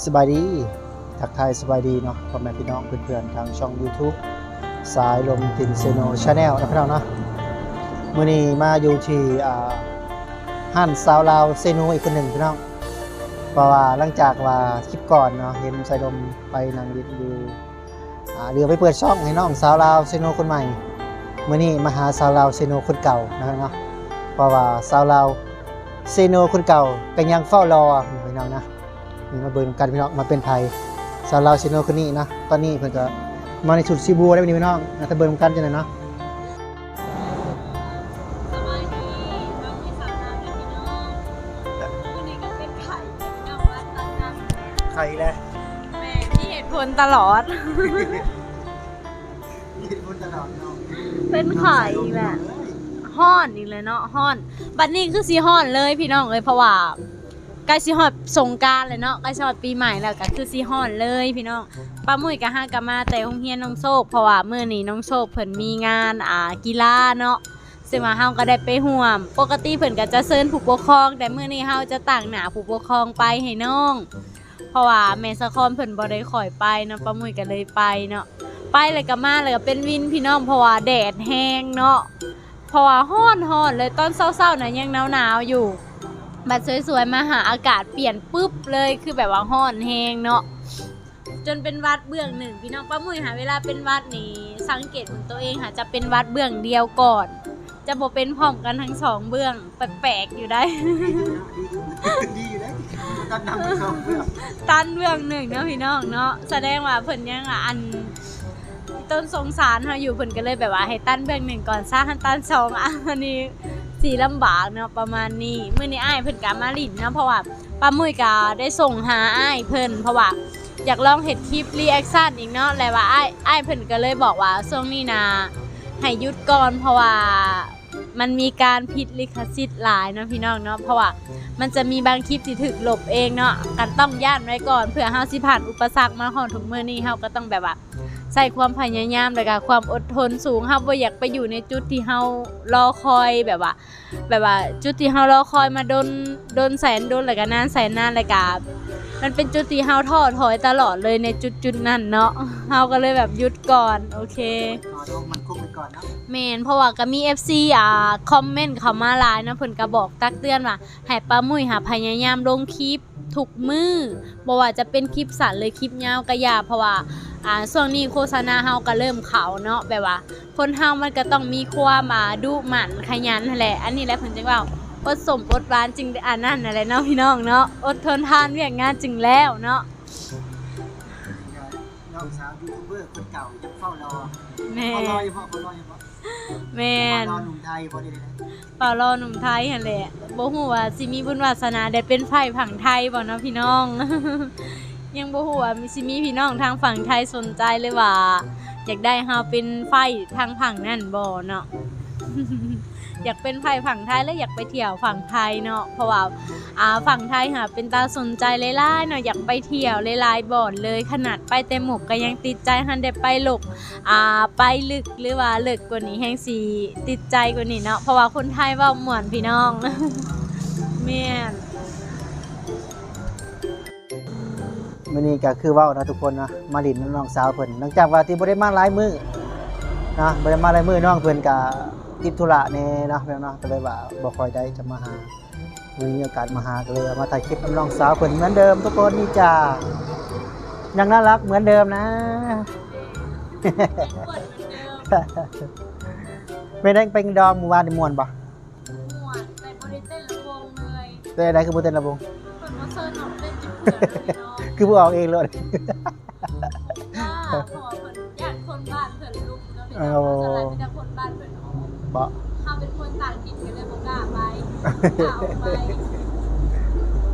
ສະບາຍດີ ທັກທາຍສະບາຍດີເນາະ ພໍ່ແມ່ພີ່ນ້ອງເພື່ອນໆ ທາງຊ່ອງ YouTube ສາຍລົມຕິນເຊໂນ Channel ເນາະ ພີ່ນ້ອງເນາະ. ມື້ນີ້ມາຢູ່ທີ່ ອ່າ ຮ້ານສາວລາວເຊໂນອີກຄົນໜຶ່ງ ພີ່ນ້ອງ ເພາະວ່າຫຼັງຈາກວ່າຄລິບກ່ອນເນາະ ເຫັນສາຍລົມໄປນັ່ງຫຼິ້ນຢູ່ ອ່າ ຫຼືໄປເປີດຊ່ອງໃຫ້ນ້ອງສາວລາວເຊໂນຄົນໃໝ່. ມື້ນີ້ມາຫາສາວລາວເຊໂນຄົນເກົ່ານະເນາະ ເພາະວ່າສາວລາວເຊໂນຄົນເກົ່າກໍຍັງເຝົ້າລໍ ພີ່ນ້ອງນະ. ນີ້ມາເບິ່ງນຳກັນ ພີ່ນ້ອງ ວ່າເປັນໃຜ ສາວລາວເຊໂນຄົນນີ້ນະ. ຕອນນີ້ເພິ່ນກໍມາໃນຊຸດສີບົວໄດ໋ ພີ່ນ້ອງ ມາເບິ່ງນຳກັນຈັ່ງໃດເນາະ. ສະບາຍດີ ນ້ອງມີສາວນາມເດີພີ່ນ້ອງ. ມື້ນີ້ກໍເປັນໄຂ້ ພີ່ນ້ອງ ຫວັດ ຕັດນຳ ໄຂ້ແລ້ວ. ແມ່ນ ມີເຫດຜົນຕະຫຼອດ ມີເຫດຜົນຕະຫຼອດເນາະ. ເປັນໄຂ້ອີກແລ້ວ ຮ້ອນອີກແລ້ວເນາະ ຮ້ອນ. ບັດນີ້ຄືຊິຮ້ອນເລີຍ ພີ່ນ້ອງເອີຍ ເພາະວ່າໃກ້ຊິຮອດສົງການແລ້ວເນາະ ໃກ້ຊິຮອດປີໃໝ່ແລ້ວ ກໍຄືຊິຮ້ອນເລີຍ ພີ່ນ້ອງ. ປ້າມຸ້ຍກໍຫາກໍມາແຕ່ໂຮງຮຽນນ້ອງໂຊກ ເພາະວ່າມື້ນີ້ນ້ອງໂຊກເພິ່ນມີງານ ອ່າ ກິລາເນາະ ເຊິ່ງວ່າເຮົາກໍໄດ້ໄປຮ່ວມ. ປົກກະຕິເພິ່ນກໍຈະເຊີນຜູ້ປົກຄອງ ແຕ່ມື້ນີ້ເຮົາຈະຕາງໜ້າຜູ້ປົກຄອງໄປໃຫ້ນ້ອງ ເພາະວ່າແມ່ສາຄອນເພິ່ນບໍ່ໄດ້ຄ່ອຍໄປເນາະ ປ້າມຸ້ຍກໍເລີຍໄປເນາະ. ໄປແລ້ວກໍມາ ແລ້ວກໍເປັນວິນ ພີ່ນ້ອງ ເພາະວ່າແດດແຮງເນາະ ເພາະວ່າຮ້ອນໆ ເລີຍ. ຕອນເຊົ້າໆ ນະຍັງໜາວໆ ຢູ່ ບັດສວຍໆ ມາຫາອາກາດປ່ຽນປຶບເລີຍ ຄືແບບວ່າຮ້ອນແຮງເນາະ ຈົນເປັນຫວັດເບື້ອງໜຶ່ງ ພີ່ນ້ອງ. ປ້າມຸ້ຍຫາເວລາເປັນຫວັດນີ້ ສັງເກດເບິ່ງຕົວເອງຫາຈະເປັນຫວັດເບື້ອງດຽວກ່ອນ ຈະບໍ່ເປັນພ້ອມກັນທັງສອງເບື້ອງ ແປກໆ ຢູ່ໄດ໋ ດີຢູ່ເດ້ ຕັນນຳທັງສອງເບື້ອງ ຕັນເບື້ອງໜຶ່ງເນາະ ພີ່ນ້ອງເນາະ. ສະແດງວ່າເພິ່ນຍັງ ອັນ ຕົ້ນສົງສານເຮົາຢູ່ ເພິ່ນກໍເລີຍແບບວ່າໃຫ້ຕັນເບື້ອງໜຶ່ງກ່ອນຊະ ຄັນຕັນສອງ ອັນນີ້ຊິລຳບາກເນາະ ປະມານນີ້. ມື້ນີ້ອ້າຍເພິ່ນກໍມາຫຼິ້ນເນາະ ເພາະວ່າປ້າມຸ້ຍກໍໄດ້ສົ່ງຫາອ້າຍເພິ່ນ ເພາະວ່າຢາກລອງເຮັດຄລິບ reaction ອີກເນາະ ແລະວ່າອ້າຍ ອ້າຍເພິ່ນກໍເລີຍບອກວ່າຊ່ວງນີ້ນະໃຫ້ຢຸດກ່ອນ ເພາະວ່າມັນມີການຜິດລິຂະສິດຫຼາຍເນາະ ພີ່ນ້ອງເນາະ ເພາະວ່າມັນຈະມີບາງຄລິບທີ່ຖືກລົບເອງເນາະ ກໍຕ້ອງຢ້ານໄວ້ກ່ອນ ເພື່ອເຮົາຊິຜ່ານອຸປະສັກມາຮອດທຸກມື້ນີ້ ເຮົາກໍຕ້ອງແບບວ່າ ໃຊ້ຄວາມພະຍາຍາມ ແລະກະຄວາມອົດທົນສູງ. ເຮົາບໍ່ຢາກໄປຢູ່ໃນຈຸດທີ່ເຮົາລໍຄອຍ ແບບວ່າ ແບບວ່າຈຸດທີ່ເຮົາລໍຄອຍມາດົນ ດົນແສນດົນ ແລະກະນານແສນນານ ແລະກະມັນເປັນຈຸດທີ່ເຮົາທໍ້ຖອຍຕະຫຼອດເລີຍໃນຈຸດໆນັ້ນເນາະ ເຮົາກໍເລີຍແບບຢຸດກ່ອນ. ໂອເຄ ລໍດູມັນຄົບໄປກ່ອນເນາະ. ແມ່ນ ເພາະວ່າກໍມີເອັຟຊີ ອ່າ ຄອມເມັນເຂົ້າມາຫຼາຍເນາະ ເພິ່ນກໍບອກຕັກເຕືອນວ່າ ໃຫ້ປ້າມຸ້ຍຫາພະຍາຍາມລົງຄລິບທຸກມື້ ບໍ່ວ່າຈະເປັນຄລິບສັ້ນ ຫຼື ຄລິບຍາວກໍຢ່າ ເພາະວ່າ ອ່າ ຊ່ວງນີ້ໂຄສະນາເຮົາກໍເລີ່ມເຂົ້າເນາະ ແບບວ່າຄົນເຮົາມັນກໍຕ້ອງມີຄວາມ ອ່າ ດຸໝັ່ນຂະຫຍັນຫັ້ນແຫຼະ. ອັນນີ້ແຫຼະເພິ່ນຈຶ່ງເວົ້າ ອົດສົ້ມອົດຫວານຈຶ່ງ ອັນນັ້ນຫັ້ນແຫຼະເນາະ ພີ່ນ້ອງເນາະ ອົດທົນທານວຽກງານຈຶ່ງແລ້ວເນາະ. ນ້ອງສາວຢູທູບເບີຄົນເກົ່າຍັງເຝົ້າລໍ. ແມ່ນ ເຝົ້າລໍຢູ່ບໍ່? ເຝົ້າລໍຢູ່ບໍ່? ແມ່ນ ເຝົ້າລໍໜຸ່ມໄທບໍ່? ເຝົ້າລໍໜຸ່ມໄທຫັ້ນແຫຼະ. ບໍ່ຮູ້ວ່າຊິມີບຸນວາສະໜາໄດ້ເປັນໃພ້ຝັ່ງໄທບໍ່ເນາະພີ່ນ້ອງ. ຍັງບໍ່ຮູ້ວ່າຊິມີພີ່ນ້ອງທາງຝັ່ງໄທສົນໃຈ ຫຼືວ່າຢາກໄດ້ເຮົາເປັນໃພ້ທາງຝັ່ງນັ້ນບໍ່ເນາະ. ຢາກເປັນໃພ້ຝັ່ງໄທ ແລະ ຢາກໄປທ່ຽວຝັ່ງໄທເນາະ ເພາະວ່າ ອ່າ ຝັ່ງໄທຫາເປັນຕາສົນໃຈຫຼາຍໆເນາະ ຢາກໄປທ່ຽວຫຼາຍໆບ່ອນເລີຍ. ຂະໜາດໄປແຕ່ໝົກກໍຍັງຕິດໃຈ ຄັນໄດ້ໄປລົກ ອ່າ ໄປເລິກ ຫຼືວ່າເລິກກວ່ານີ້ແຮ່ງຊິຕິດໃຈກວ່ານີ້ເນາະ ເພາະວ່າຄົນໄທເວົ້າມ່ວນພີ່ນ້ອງ. ແມ່ນ ມື້ນີ້ກໍຄືເວົ້າເນາະທຸກຄົນເນາະ ມາຫຼິ້ນນຳນ້ອງສາວເພິ່ນ ຫຼັງຈາກວ່າທີ່ບໍ່ໄດ້ມາຫຼາຍມື້ເນາະ ບໍ່ໄດ້ມາຫຼາຍມື້ ນ້ອງເພິ່ນກໍຕິດທຸລະແດ່ເນາະ ພີ່ນ້ອງເນາະ ກໍເລີຍວ່າບໍ່ຄ່ອຍໄດ້ຈະມາຫາ. ມື້ນີ້ມີໂອກາດມາຫາ ກໍເລີຍເອົາມາຖ່າຍຄລິບນຳນ້ອງສາວເພິ່ນເໝືອນເດີມທຸກຄົນ. ນີ້ຈ້າ ຍັງໜ້າລັກເໝືອນເດີມນະ. ແມ່ນແດງເປັງດອງມື້ວານນີ້ມ່ວນບໍ່? ມ່ວນ ແຕ່ບໍ່ໄດ້ເຕັ້ນລຳວົງເລີຍ. ເປັນໃດຄືບໍ່ເຕັ້ນລຳວົງ? ເພິ່ນບໍ່ເຊີນອອກເຕັ້ນຈັກເທື່ອເລີຍເນາະ ຄືບໍ່ອອກເອງໂລດ. ວ່າ ເພາະວ່າເພິ່ນຢ້ານຄົນບ້ານເພິ່ນລຸກເນາະ ເອີ ສ່ວນຫຼາຍມີແຕ່ຄົນບ້ານເພິ່ນອອກ ບໍ່ ເຮົາເປັນຄົນຕ່າງຖິ່ນກໍເລີຍບໍ່ກ້າໄປ ບໍ່ກ້າອອກໄປ.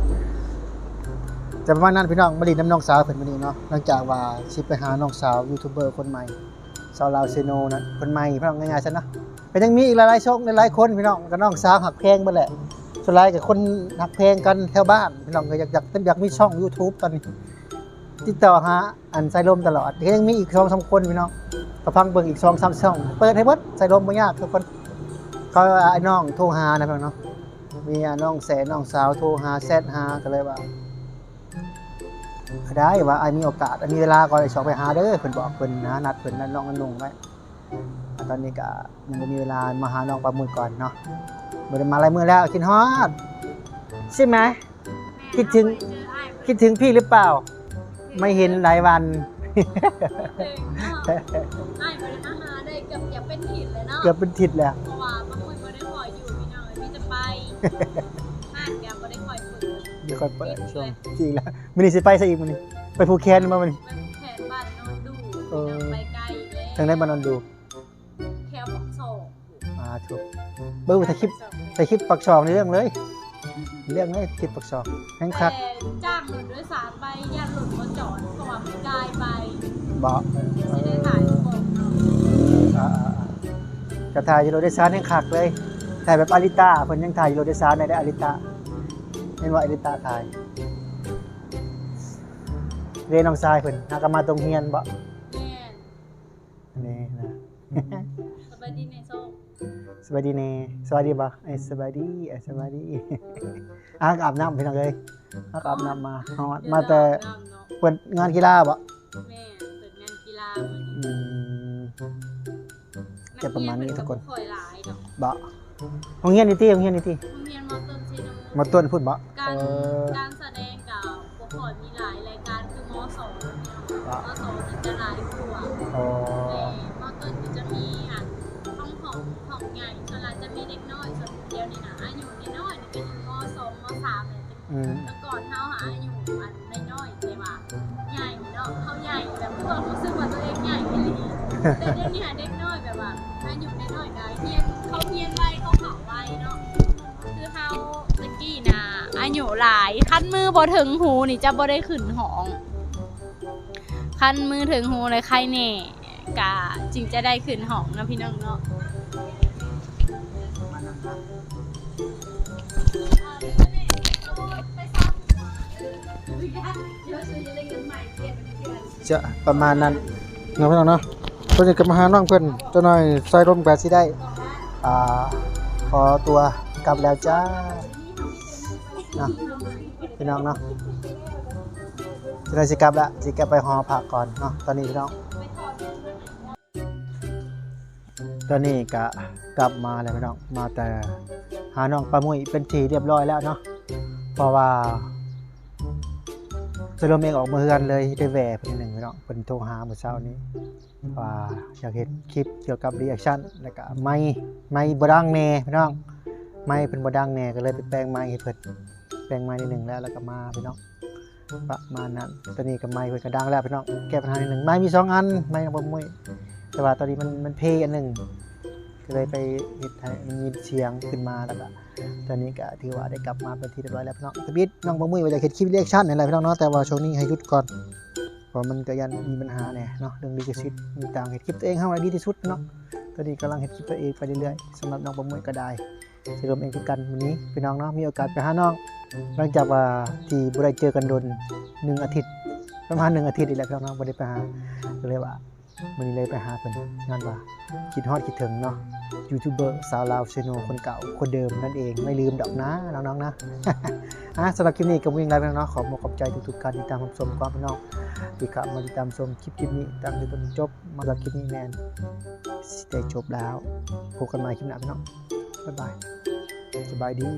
ຈະປະມານນັ້ນພີ່ນ້ອງ ມາຫຼິ້ນນຳນ້ອງສາວເພິ່ນມື້ນີ້ເນາະ ຫຼັງຈາກວ່າຊິໄປຫານ້ອງສາວຢູທູບເບີຄົນໃໝ່ ສາວລາວເຊໂນນັ້ນ ຄົນໃໝ່ພີ່ນ້ອງ ງ່າຍໆຊັ້ນເນາະ. ກໍຍັງມີອີກຫຼາຍໆຊ່ອງຫຼາຍໆຄົນພີ່ນ້ອງ ກໍນ້ອງສາວຮັກແພງເບິດແຫຼະ ສ່ວນຫຼາຍກໍຄົນຮັກແພງກັນແຖວບ້ານພີ່ນ້ອງ ກໍຢາກ ຢາກ ຢາກມີຊ່ອງຢູທູບຕອນນີ້ ຕິດຕໍ່ຫາ ອັນ ສາຍລົມຕະຫຼອດ ກໍຍັງມີອີກສອງສາມຄົນພີ່ນ້ອງ ກໍຟັງເບິ່ງອີກສອງສາມຊ່ອງ ເປີດໃຫ້ເບິດ ສາຍລົມບໍ່ຍາກທຸກຄົນ. ເຂົາ ອ້າຍນ້ອງໂທຫານະພີ່ນ້ອງເນາະ ມີ ອ້າຍນ້ອງແສ ນ້ອງສາວໂທຫາ ແຊັດຫາ ກໍເລີຍວ່າ ໄດ້ວ່າ ອ້າຍມີໂອກາດ ອ້າຍມີເວລາກໍໄດ້ຊອກໄປຫາເດີ ເພິ່ນບອກ ເພິ່ນນະ ນັດເພິ່ນ ນັດນ້ອງອັນນົງໄວ້. ອາ ຕອນນີ້ກໍຍັງບໍ່ມີເວລາ ມາຫານ້ອງປາມຸ້ຍກ່ອນເນາະ ບໍ່ໄດ້ມາຫຼາຍມື້ແລ້ວ ຄິດຮອດ ໃຊ່ໄໝ? ຄິດເຖິງ ຄິດເຖິງພີ່ຫຼືເປົ່າ? ໄມ່ເຫັນຫຼາຍວັນ. ເຖິງເນາະ ອ້າຍບໍ່ໄດ້ມາຫາໄດ້ເກືອບ ເກືອບເປັນທິດແລ້ວເນາະ ເກືອບເປັນທິດແລ້ວ ເພາະວ່າປາມຸ້ຍບໍ່ໄດ້ຄ່ອຍຢູ່ພີ່ນ້ອງ ມີແຕ່ໄປ ຮ້ານກໍບໍ່ໄດ້ຄ່ອຍເປີດ ບໍ່ຄ່ອຍເປີດຊ່ວງ ຈິງແລ້ວ. ມື້ນີ້ຊິໄປໃສອີກມື້ນີ້? ໄປຜູກແຂນບໍ່ມື້ນີ້? ໄປຜູກແຂນບ້ານໂນນດູ່ ເອີ ໄປໄກແລ້ວ ທາງໃດບ້ານໂນນດູ່? ແຖວປາກຊ່ອງ. ອາ ຖືກ ເບິ່ງ ຖ້າຄລິບ ຖ້າຄລິບປາກຊ່ອງນີ້ເລື່ອງເລີຍ ເລື່ອງເລີຍ ຄລິບປາກຊ່ອງແຮງຄັກ ແຕ່ຈ້າງລົດໂດຍສານໄປ ຢ້ານລົດບໍ່ຈອດ ເພາະວ່າມັນກາຍໄປ ບໍ່ ຊິໄດ້ຖ່າຍບໍ່ເນາະ ອາໆໆ ກໍຖ່າຍຢູ່ລົດໂດຍສານແຮງຄັກເລີຍ ຖ່າຍແບບອາລິຕາ ເພິ່ນຍັງຖ່າຍຢູ່ລົດໂດຍສານໄດ້ເດ້ ອາລິຕາ ເຫັນບໍ່ ອາລິຕາຖ່າຍ ເດ້ ນ້ອງຊາຍເພິ່ນ ຫາກໍມາຕົງຮຽນບໍ່? ແມ່ນ ນີ້ນະ ສະບາຍດີແນ່ໂຊກ ສະບາຍດີແນ່ ສະບາຍດີບໍ່? ເອີ ສະບາຍດີ ເອີ ສະບາຍດີ ອາ ອາບນ້ຳພີ່ນ້ອງເອີຍ ອາ ອາບນ້ຳມາ ຮອດມາແຕ່ ເປີດງານກິລາບໍ່? ແມ່ນ ເປີດງານກິລາມື້ນີ້ ອືມ ຈະປະມານນີ້ທຸກຄົນ ນັກຮຽນເພິ່ນກໍບໍ່ຄ່ອຍຫຼາຍດອກ ບໍ່? ໂຮງຮຽນນີ້ຕິ ໂຮງຮຽນນີ້ຕິ ໂຮງຮຽນ ມ.ຕົ້ນເຊໂນ ມ.ຕົ້ນພຸ້ນບໍ່? ການ ເອີ ການສະແດງກໍບໍ່ຄ່ອຍມີຫຼາຍ ລາຍການຄື ມ.ສອງ ບໍ່? ມ.ສອງ ນີ້ຈະຫຼາຍກວ່າ ອໍ ແຕ່ ມ.ຕົ້ນ ກໍຈະມີອັນ ຫ້ອງ ຫ້ອງໃຫຍ່ ສ່ວນຫຼາຍຈະມີເດັກນ້ອຍ ສ່ວນດຽວນີ້ນະ ອາຍຸນ້ອຍໆ ນີ້ກໍຢູ່ ມ.ສອງ ມ.ສາມ ແລ້ວ ອືມ ແຕ່ກ່ອນເຮົາຫາອາຍຸອັນນ້ອຍໆ ແຕ່ວ່າໃຫຍ່ເນາະ ເຮົາໃຫຍ່ແບບ ເຮົາຮູ້ສຶກວ່າຕົວເອງໃຫຍ່ອີ່ຫຼີ ແຕ່ດຽວນີ້ຫາເດັກນ້ອຍແບບວ່າ ອາຍຸນ້ອຍໆ ກໍຮຽນ ເຂົາຮຽນໄວ ເຂົາເຂົ້າໄວເນາະ ຄືເຮົາແຕ່ກີ້ນະ ອາຍຸຫຼາຍ ຄັນມືບໍ່ເຖິງຫູນີ້ຈະບໍ່ໄດ້ຂຶ້ນຫ້ອງ ຄັນມືເຖິງຫູແລ້ວໄຄແນ່ ກະຈຶ່ງຈະໄດ້ຂຶ້ນຫ້ອງເນາະ ພີ່ນ້ອງເນາະ. ຈະປະມານນັ້ນເນາະ ພີ່ນ້ອງເນາະ. ຕອນນີ້ກໍມາຫານ້ອງເພິ່ນ ຈັກໜ້ອຍສາຍລົມກໍຊິໄດ້ ອ່າ ຂໍຕົວກັບແລ້ວຈ້າເນາະ ພີ່ນ້ອງເນາະ. ຈະໄດ້ຊິກັບລະ ຊິກັບໄປຫໍພັກກ່ອນເນາະ ຕອນນີ້ພີ່ນ້ອງ. ຕອນນີ້ກະກັບມາແລ້ວພີ່ນ້ອງ ມາແຕ່ຫານ້ອງປາມຸ້ຍເປັນທີ່ຮຽບຮ້ອຍແລ້ວເນາະ ເພາະວ່າສາຍລົມເອງອອກມາເຮືອນເລີຍ ໄດ້ແວ່ເພິ່ນໜຶ່ງພີ່ນ້ອງ. ເພິ່ນໂທຫາມື້ເຊົ້ານີ້ວ່າຢາກເຮັດຄລິບກ່ຽວກັບຣີແອັກຊັນ ແລ້ວກະໄມ ໄມບໍ່ດັງແນ່ພີ່ນ້ອງ ໄມເພິ່ນບໍ່ດັງແນ່ ກໍເລີຍໄປແປງໄມໃຫ້ເພິ່ນ ແປງໄມໜ້ອຍໜຶ່ງແລ້ວ ແລ້ວກໍມາພີ່ນ້ອງ. ປະມານນັ້ນ ຕອນນີ້ກໍໄມເພິ່ນກໍດັງແລ້ວພີ່ນ້ອງ ແກ້ບັນຫາໜ້ອຍໜຶ່ງ. ໄມມີສອງອັນ ໄມນ້ອງປາມຸ້ຍ ແຕ່ວ່າຕອນນີ້ມັນ ມັນເພອັນໜຶ່ງ ກໍເລີຍໄປເຮັດໃຫ້ມັນມີສຽງຂຶ້ນມາ ແລ້ວກໍຕອນນີ້ກໍຖືວ່າໄດ້ກັບມາເປັນທີ່ຮຽບຮ້ອຍແລ້ວພີ່ນ້ອງ. ທຳອິດນ້ອງປາມຸ້ຍວ່າຢາກເຮັດຄລິບຣີແອັກຊັນນີ້ແຫຼະພີ່ນ້ອງເນາະ ແຕ່ວ່າຊ່ວງນີ້ໃຫ້ຢຸດກ່ອນ ເພາະມັນກໍຢ້ານມີບັນຫາແດ່ເນາະ ເລື່ອງລິຂະສິດ. ມີຕາງເຮັດຄລິບຕົວເອງເຮົາໄດ້ດີທີ່ສຸດເນາະ. ຕອນນີ້ກຳລັງເຮັດຄລິບຕົວເອງໄປເລື້ອຍໆ ສຳລັບນ້ອງປາມຸ້ຍກໍໄດ້ ສາຍລົມເອງຄືກັນມື້ນີ້ພີ່ນ້ອງເນາະ ມີໂອກາດໄປຫານ້ອງ ຫຼັງຈາກວ່າທີ່ບໍ່ໄດ້ເຈີກັນດົນໜຶ່ງອາທິດ ປະມານໜຶ່ງອາທິດນີ້ແຫຼະພີ່ນ້ອງເນາະ ບໍ່ໄດ້ໄປຫາ ກໍເລີຍວ່າມື້ນີ້ເລີຍໄປຫາເພິ່ນ ຍ້ອນວ່າຄິດຮອດຄິດເຖິງເນາະ ຢູທູບເບີສາວລາວເຊໂນຄົນເກົ່າຄົນເດີມນັ້ນເອງ ໄມ່ລືມດອກນານ້ອງໆນະ. ອ່າ ສຳລັບຄລິບນີ້ກໍບໍ່ມີຫຍັງຫຼາຍພີ່ນ້ອງເນາະ ຂອບອົກຂອບໃຈທຸກໆການຕິດຕາມຮັບຊົມຂອງພີ່ນ້ອງທີ່ເຂົ້າມາຕິດຕາມຊົມຄລິບ ຄລິບນີ້ຕັ້ງແຕ່ຕົ້ນຈົນຈົບ. ສຳລັບຄລິບນີ້ແມ່ນຊິໄດ້ຈົບແລ້ວ ພົບກັນໃໝ່ຄລິບໜ້າພີ່ນ້ອງ ບາຍບາຍ ສະບາຍດີ.